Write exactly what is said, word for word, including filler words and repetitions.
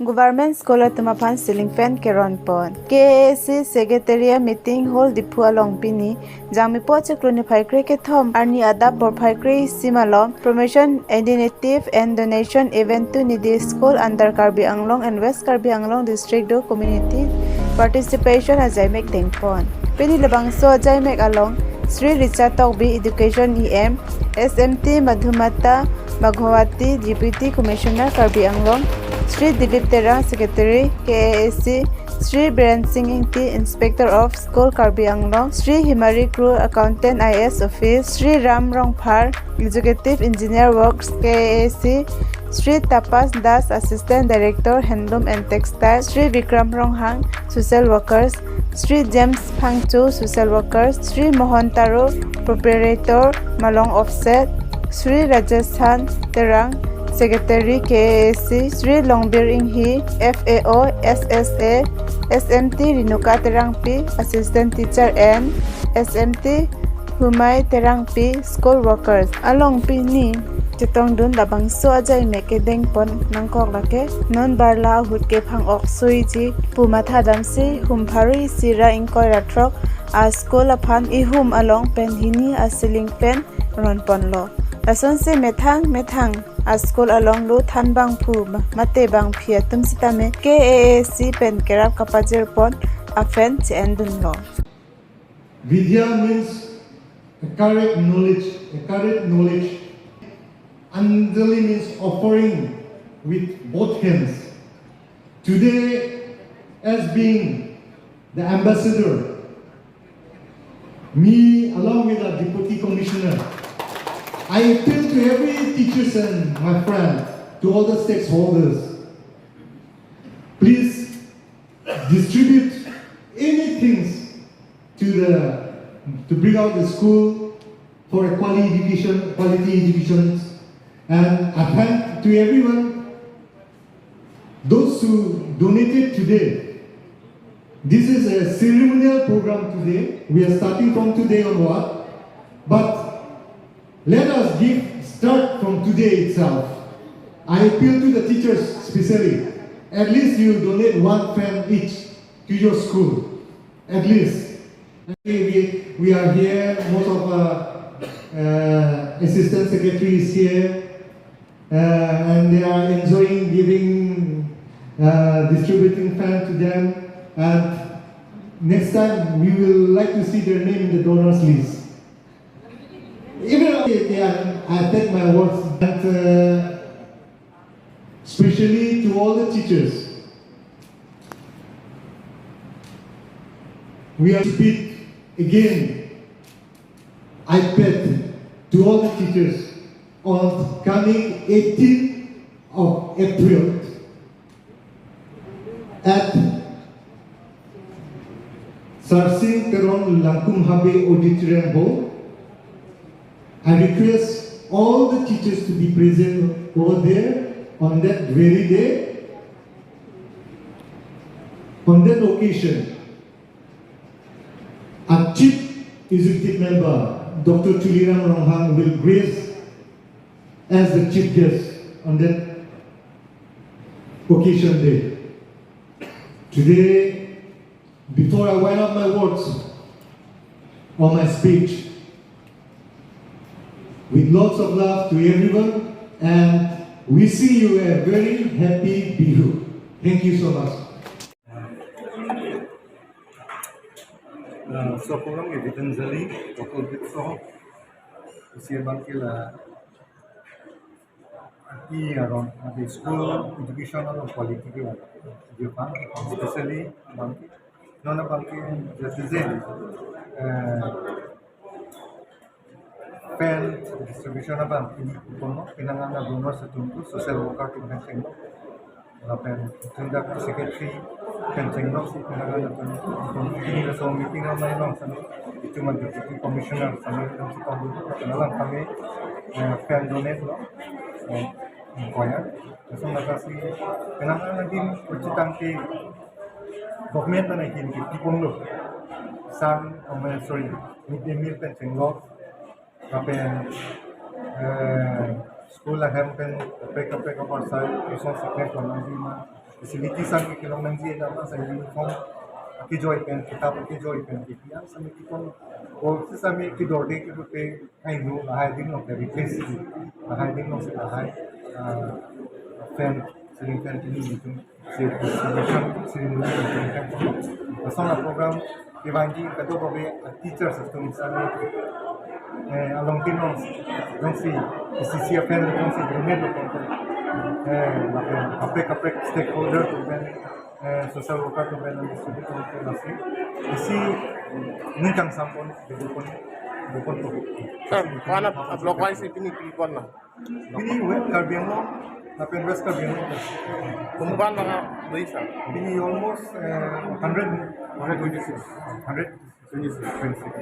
Government School atum aphan ceiling fan keron pon. K A A C Secretariat Meeting Hall Diphu along pini Jangmipo chiklo niphai kre kethom arni adap porphai kre isi malom Promotion Initiative and Donation Event to Needy School under Karbi Anglong and West Karbi Anglong District do Community Participation ajaimek dengpon. Pini labangso ajaimek along Sri Richa Tokbi, Education E M, S M T Madhumata Bhagawati, Deputy Commissioner Karbi Anglong, Sri Dilip Terang, Secretary K A A C, Sri Biren Singh Ingti, Inspector of School Karbi Anglong, Sri Himari Kro, Accountant I A S Office, Sri Ram Rongphar, Executive Engineer Works K A A C, Sri Tapas Das, Assistant Director Handloom and Textile, Sri Vikram Ronghang, Social Workers, Sri James Phangcho, Social Workers, Sri Mohan Taro, Proprietor Malong Offset, Sri Rajasthan Terang, Secretary K A A C, Sri Longbir Inghi, F A O, S S A, S M T Rinuka Terangpi, Assistant Teacher and S M T Humai Terangpi, School Workers. Along pini chetongdun labangso ajaimek kedengpon nangkok lake non barla ahut kephang ok suiji pu mathadamsi hum pharo isi ra ingkoi ra throk a school aphan ihum along pen hini a ceiling fan ronponlo. Lasonsi methang methang a school along lo than bangphu mate bangphi atum sitame K A A C pen kerap kapajirpon a fan che-endunlo. Vidya means a correct knowledge, a correct knowledge. Anjali means offering with both hands. Today, as being the ambassador, me along with our deputy commissioner, I appeal to every teachers and my friend, to all the stakeholders, please distribute anything to the, to bring out the school for a quality education, quality education. And I thank to everyone, those who donated today. This is a ceremonial program today. We are starting from today onward. But let us give start from today itself. I appeal to the teachers specially. At least you donate one fan each to your school. At least. We, we are here, most of our uh, assistant secretary is here, uh, and they are enjoying giving, uh, distributing fan to them. And next time, we will like to see their name in the donors list. Even if they are, I take my words, and uh, especially to all the teachers, we are speak again iPad to all the teachers on coming eighteenth of April at Sarsing Teron Langkum Habe Auditorium Hall. I request all the teachers to be present over there on that very day, on that occasion. Our Chief Executive Member, Doctor Tuliram Ronghang, will grace as the chief guest on that occasion day. Today, before I wind up my words or my speech, with lots of love to everyone and wishing you a very happy Bihu. Thank you so much. Uh, so program ke Gitanjali, Doctor Bitso, usia bangke la i aron, the school education aron quality ke dia kan, especially bangke, non bangke, jati je, eh, fan distribution abang pini kono, pinangan na donor setumpu social worker atum kan chenglo. Lapen tindak secretary kan chenglo si pinangan na donor. Pini laso meeting ramai long sami, itu man deputy commissioner sami, sami, sami, sami, eh, fan donate lo, eh, koya. Laso masa si pinangan na din kuchitang ke government na hin ke tipong lo. Sang, eh, sorry, midday meal kan chenglo. Lapen, eh, school ahem pen kaprek kaprek apor sai, kosonsi keklem nangji ma, Facility sami kelong nangji, nama sa uniform akejoi pen, kitap akejoi pen, kipi an sami kipon, o si sami kidorde kepu pe, ai no, lahai adim along ke replace ji, lahai adim along si lahai, ah, fan, ceiling fan kini itum, si, si, ceiling fan itum kan. Lason a-program kevangji kadokave a-teachers atum sami, eh, along tin along, jongsi, P C C a-fan jongsi donate lo pon, eh, lapen kaprek kaprek stakeholder atum pen, eh, social worker atum pen distribute pon, lasi isi ning kangsam pon, dipon, dipon to. Sir, ko-an a-block wise pini pi pon na? Pini West Karbi Anglong, lapen West Karbi Anglong. Komat komat abang do-i, sir? Pini almost, eh, hundred, hundred twenty-six. Hundred twenty-six. Twenty-six.